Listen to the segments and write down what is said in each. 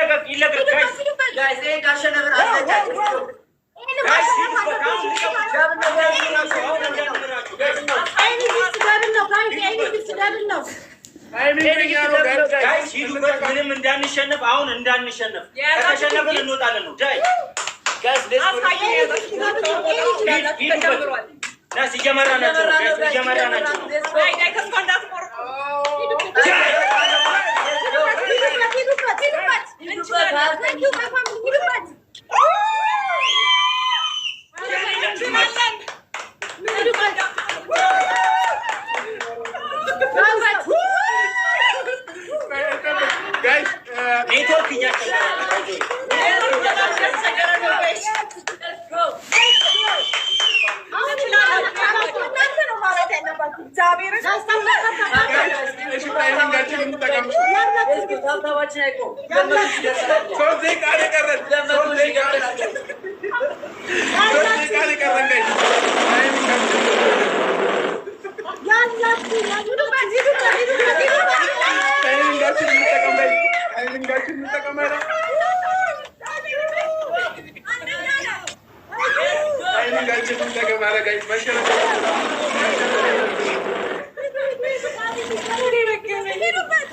ይለቀቅ guys። Guys፣ ይሄን ካሸነፍን አለቀ። Guys ሂዱበት። አሁን ልቀቁት። እንዳንምራችሁ፣ አሁን እንዳንምራችሁ guys። Any gift double ነው guys። Any gift double ነው። Guys ሂዱበት። ምንም እንዳንሸነፍ፣ አሁን እንዳንሸነፍ። ከተሸነፍን እንወጣለን ነው ዳይ። Guys, let's go. Any gift double ነው። Any gift። ሂዱበት። Nice፣ እየመራናቸው ነው guys፣ እየመራናቸው ነው። ሂዱበት፣ ሂዱበት፣ ሂዱበት። Thank you, my family. ሂዱበት፣ ሂዱበት፣ ሂዱበት። Guys. ኔትወርክ እያስቸገረ ነው። አሁን እናንተ ነው ማውራት ያለባችሁ። እግዚአብሔርን። እሺ፣ timing ኣችን እንጠቀም። Let's go. Tap tap ኣችን አይቆም። 3 ደቂቃ ነው የቀረን። 3 ደቂቃ፣ 3 ደቂቃ ነው የቀረን guys። Timing ኣችን ያላችሁ ሂዱበት፣ ሂዱበት፣ ሂዱበት፣ ሂዱበት። Timing ኣችን እንጠቀም guys። Timing ኣችን እንጠቀም። ኧረ timing ኣችን እንጠቀም። ኧረ guys፣ መሸነፍ ሂዱበት።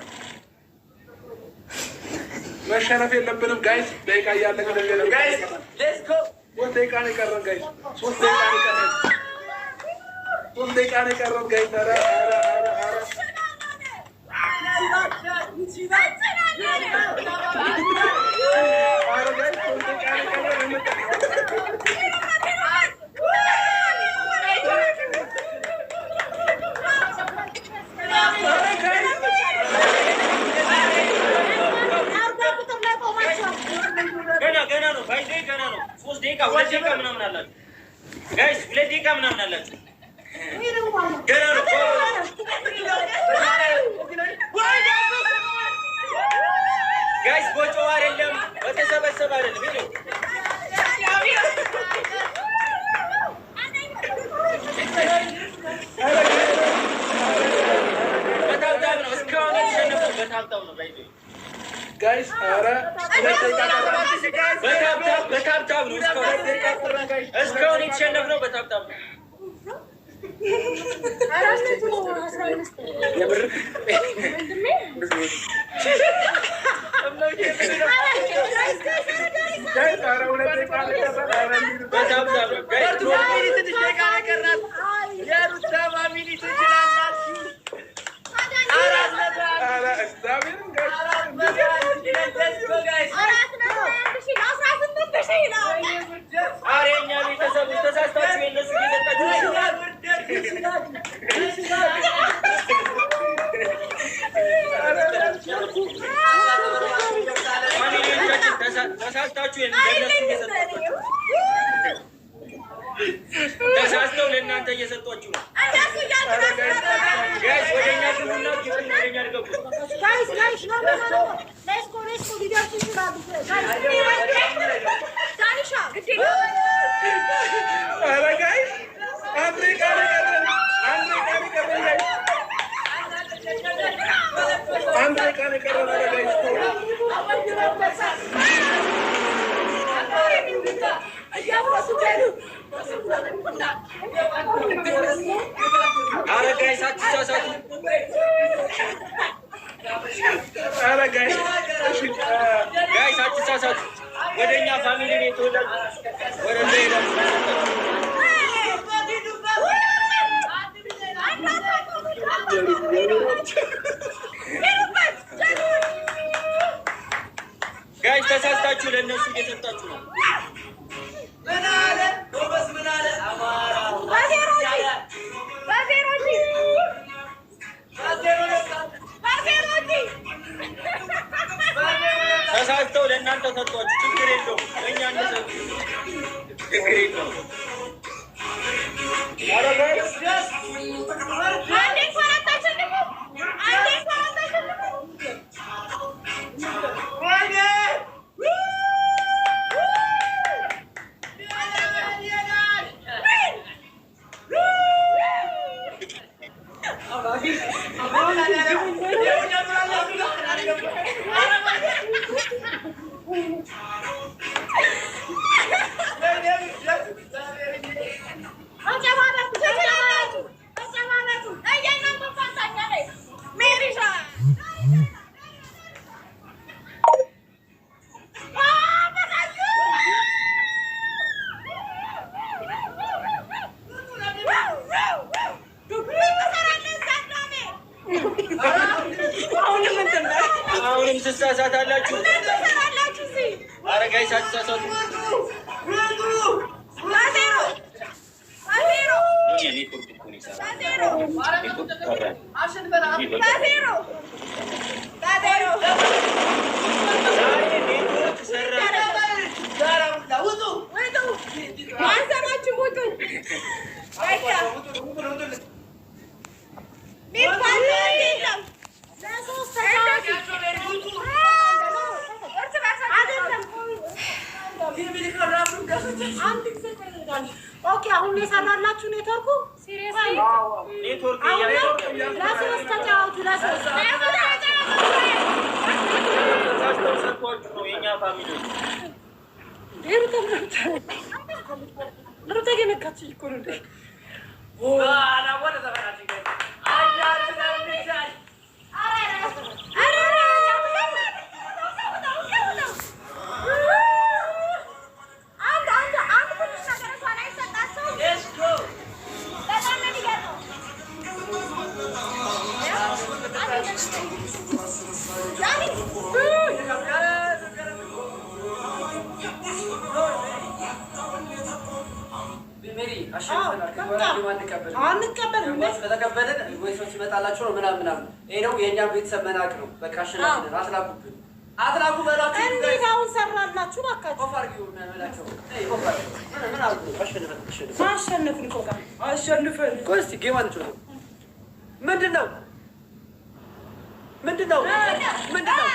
መሸነፍ የለብንም guys። ደቂቃ እያለቀ ነው። Guys, let's go. 3 ደቂቃ ነው የቀረን guys። 3 ደቂቃ ነው የቀረን። 3 ደቂቃ ነው የቀረን guys። ኧረ ኧረ ኧረ ኧረ ኧረ guys፣ 3 ደቂቃ ነው የቀረን። እንጠቀም። 40 ቁጥር ላይ ቆማቸዋል። ገና ገና ነው ባይዘ፣ ገና ነው። 3 ደቂቃ፣ 2 ደቂቃ ምናምን አላችሁ guys፣ 2 ደቂቃ ምናምን አላችሁ። ገና ነው። Guys፣ በጨዋ አይደለም፣ በተሰበሰበ አይደለም። ሂዱ። በ tap tap ነው እስካሁን የተሸነፈው፣ በ tap tap ነው ባይዘ። Guys፣ ኧረ 2 ደቂቃ ቀረን። በ tap tap፣ በ tap tap ነው እስካሁን 2 ደቂቃ ቀረን guys። እስካሁን የተሸነፍነው በ tap tap ነው። 15። Guys፣ ኧረ 2 ደቂቃ ነው የቀረን። ኧረ እንሂድበት። በ tap tap ነው guys። የሩታ family ትንሽ ደቂቃ ነው የቀራት። የሩታ family ትችላላችሁ። 401። ኧረ እግዚአብሔርን guys። 401። Let's go, guys. 401,000፣ 18,000 ነው። ኧረ የእኛ ቤተሰቦች፣ ተሳስታችሁ የእነሱ እየሰጣችሁ ነው። ይችላል፣ ውርደት ይችላል፣ ይችላል። Family ዎቻችን፣ ተሳስታችሁ ለእነሱ እየሰጣችሁ፣ ተሳስተው ለእናንተ እየሰጧችሁ ነው። Guys፣ ወደኛ ግቡና gift ኡን ወደኛ ልቀቁ። Guys, guys, no, no, no, let's go, let's go። ሊደርሱ ይችላሉ። ዳኒሻ ግዴ። ኧረ guys፣ 1 ደቂቃ ነው የቀረን። 1 ደቂቃ ነው የቀረን guys። 1 ደቂቃ ነው የቀረን። ኧረ guys ተው። ኧረ guys አትሳሳቱ። ኧረ guys፣ እሺ። Guys አትሳሳቱ። ወደኛ family ነው የተወዳጁ፣ ወደዛ ሄዳችሁ ሰጣችሁ። Guys፣ ተሳስታችሁ ለእነሱ እየሰጣችሁ ነው። ምን አለ ጎበዝ? ምን አለ አማራ? በዜሮ በዜሮ በዜሮ። ተሳስተው ለእናንተ ሰጧችሁ። ችግር የለውም። እኛ እንሰጥ፣ ችግር የለውም። ኧረ guys። አንዴ እንኳን አታሸንፉም። አንዴ እንኳን አታሸንፉም። ወይኔ! አሁንም ትሳሳታላችሁ። ኧረ guys አትሳሳቱ። ኔትወርክ እኮ ነው የሰራው። ኔትወርክ ሰራ። ዛሬ ኔትወርክ ሰራ። Okay፣ አሁን የሰራላችሁ ኔትወርኩ ኔትወርክ ለሶስት ተጫወቱ። ለሶስት ተሳስተው ሰጥቷችሁ ነው የኛ family ዎች። ሩታ የነካችኝ እኮ ነው እንዴ? አንቀበልም። ከተቀበልን ወይ ሰው ሲመጣላቸው ነው ምናምን ምናምን። ይሄ ነው የእኛም ቤተሰብ መናቅ ነው። በቃ አሸናፊነን። አትላኩብን፣ አትላኩ በላችሁ። እንዴት አሁን ሰራላችሁ? እባካችሁ off አድርጊው በላቸው። Off አድርጊው። ምን አድርጉ? አሸንፈን አሸንፈን አሸነፍን እኮ ጋር አሸንፈን። ቆይ እስኪ game አንጫወትም። ምንድን ነው? ምንድን ነው? ምንድን ነው?